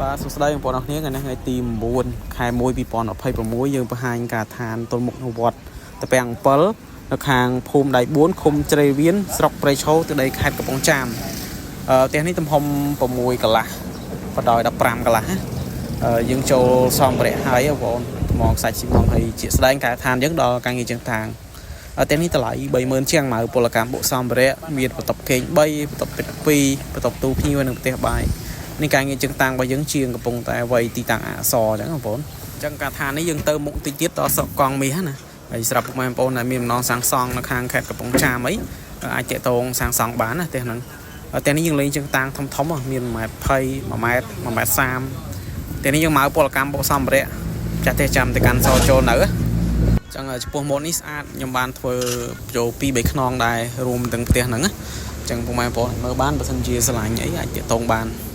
បាទសួស្តីបងប្អូនអរគ្នាថ្ងៃនេះថ្ងៃទី9ខែ1 2026យើងបង្ហាញការដ្ឋានទល់មុខនៅវត្តតាពាំង7នៅខាងភូមិដៃ4ឃុំជ្រៃវៀនស្រុកព្រៃឈរទឹកដីខេត្តកំពង់ចាមផ្ទះនេះទំហំ6កន្លះបដោយ15កន្លះណាយើងចូលសម្ភារៈហើយបងប្អូនថ្មខ្សាច់ស៊ីម៉ងហើយជាក់ស្ដែងការដ្ឋានយើងដល់ការងារជាងតាងផ្ទះនេះតម្លៃ30000ជាងម៉ៅពលកម្មបុកសម្ភារៈមានបន្ទប់គេង3បន្ទប់ទឹក2បន្ទប់ទូភ្ញៀវនិងផ្ទះបាយ នេះការងារជើងតាំងរបស់យើងជាងកំពុងតែវៃទីតាំងអក្សរអញ្ចឹងបងប្អូនអញ្ចឹងការថានេះយើងទៅមុខតិចទៀតដល់សក់កង់មាសណាហើយស្រាប់ពុកម៉ែបងប្អូនដែលមានបំណងសាងសង់នៅខាងខេត្តកំពង់ចាមអីអាចតាក់ទងសាងសង់បានណាផ្ទះហ្នឹងផ្ទះនេះយើងលេងជើងតាំងធំធំមាន1ម៉ែត្រ20 1ម៉ែត្រ1ម៉ែត្រ30ផ្ទះនេះយើងមកពលកម្មបុកសម្ភារៈចាស់ផ្ទះចាំទៅកាន់សចូលនៅចឹងចំពោះម៉ូតនេះស្អាតខ្ញុំបានធ្វើចូល2 3ខ្នងដែររួមទាំងផ្ទះហ្នឹងណាចឹងពុកម៉ែបងប្អូនមើលបានបើសិនជាស្រឡាញ់អីអាចតាក់ទងបាន។